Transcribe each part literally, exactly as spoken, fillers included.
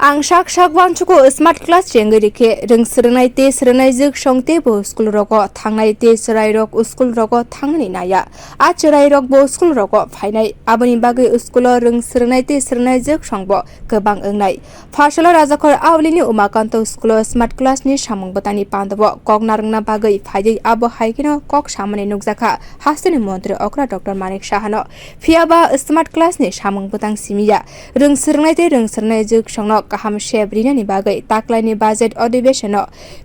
Ang sak sak uansugo smart class chengwi rikhe, rwng swrwngnai tei swrwngnaijwk song teibo school rogo thangnai tei chwrairok school rogo thangnani naiya. A chwrairokbo school rogo phainai, aboni bagwi school o rwng swrwngnai tei swrwngnaijwk songbo kwbang wngnai. Phasalo Rajakhor Aulini Umakanto school o smart class ni samung bwtangni pandao kok narwkna bagwi phaiwi abo hai kheno kok samani nukjakha hasteni montri okra Doctor Manik Sahano. Phiyaba smart class ni samung bwtang simiya. Rwng swrwngnai tei rwng swrwngnaijwk songno kaham sep rinani bagwi taklaini budget adhibeshon o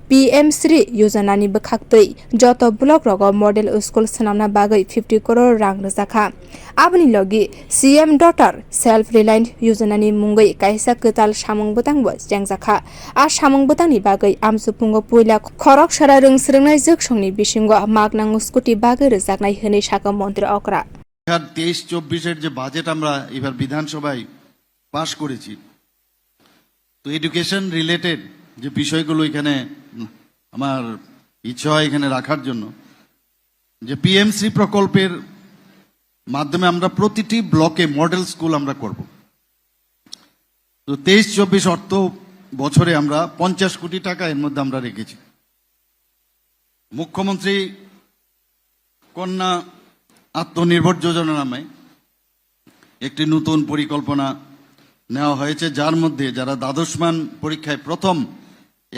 P M Shri Yojana ni bwkhaktwi joto block rogo model school swnamna bagwi fifty crore rang rwjakha. Aboni logi C M Daughter Self Reliant Yojana ni mungwi kaisa kwtal samung bwtangbo chengjakha. A samung bwtangni bagwi amchupungo puila khorok sara rwng swrwngnaijwk songni bisingo maknang scooty bagwi rwjaknai hwnwi sakha montri okra. আর তেইশ চব্বিশের যে বাজেট আমরা এবার বিধানসভায় পাশ করেছি, তো education related যে বিষয়গুলো এখানে আমার ইচ্ছা হয় এখানে রাখার জন্য, যে পিএমসি প্রকল্পের মাধ্যমে আমরা প্রতিটি ব্লকে মডেল স্কুল আমরা করব। তো তেইশ চব্বিশ অর্থ বছরে আমরা পঞ্চাশ কোটি টাকা এর মধ্যে আমরা রেখেছি। মুখ্যমন্ত্রী কন্যা আত্মনির্ভর যোজনা নামে একটি নতুন পরিকল্পনা নেওয়া হয়েছে, যার মধ্যে যারা দ্বাদশ মান পরীক্ষায় প্রথম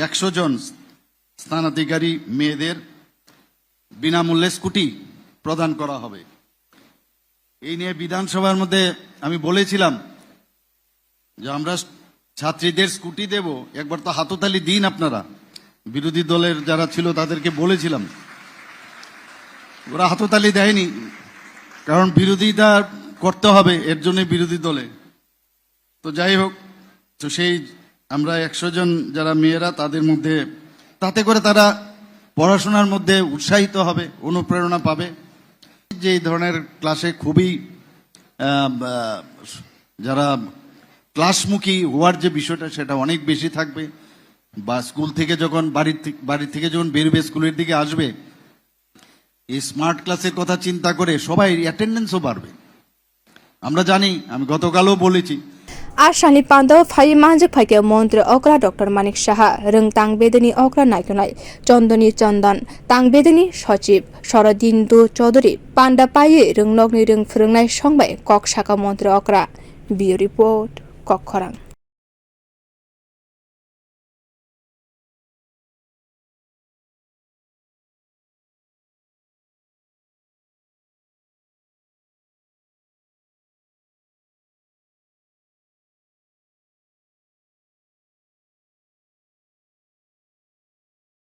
একশো জন স্থানাধিকারী মেয়েদের বিনামূল্যে স্কুটি প্রদান করা হবে। এই নিয়ে বিধানসভার মধ্যে আমি বলেছিলাম যে আমরা ছাত্রীদের স্কুটি দেব, একবার তো হাততালি দিন আপনারা। বিরোধী দলের যারা ছিল তাদেরকে বলেছিলাম, ওরা হাততালি দেয়নি, কারণ বিরোধিতা করতে হবে, এর জন্য বিরোধী দলে। তো যাই হোক, তো সেই আমরা একশো জন যারা মেয়েরা, তাদের মধ্যে, তাতে করে তারা পড়াশোনার মধ্যে উৎসাহিত হবে, অনুপ্রেরণা পাবে। যে এই ধরনের ক্লাসে খুবই আহ, আহ, যারা ক্লাসমুখী হওয়ার যে বিষয়টা, সেটা অনেক বেশি থাকবে। বা স্কুল থেকে যখন বাড়ির থে- বাড়ি থেকে যখন বেরোবে, স্কুলের দিকে আসবে, এই স্মার্ট ক্লাসের কথা চিন্তা করে সবাই অ্যাটেন্ডেন্সও বাড়বে। আমরা জানি, আমি গতকালও বলেছি, A salni pando phai manjak phaikhe montri okra Doctor Manik Saha, rwng tang bedeni okra naitonai Chondoni Chondon, tang bedeni sochib Sorodindu Chaudhuri, panda paiwi rwngnokni rwng phwrwngnai songbai kok saka montri okra. Bureau Report, Kokkhorang.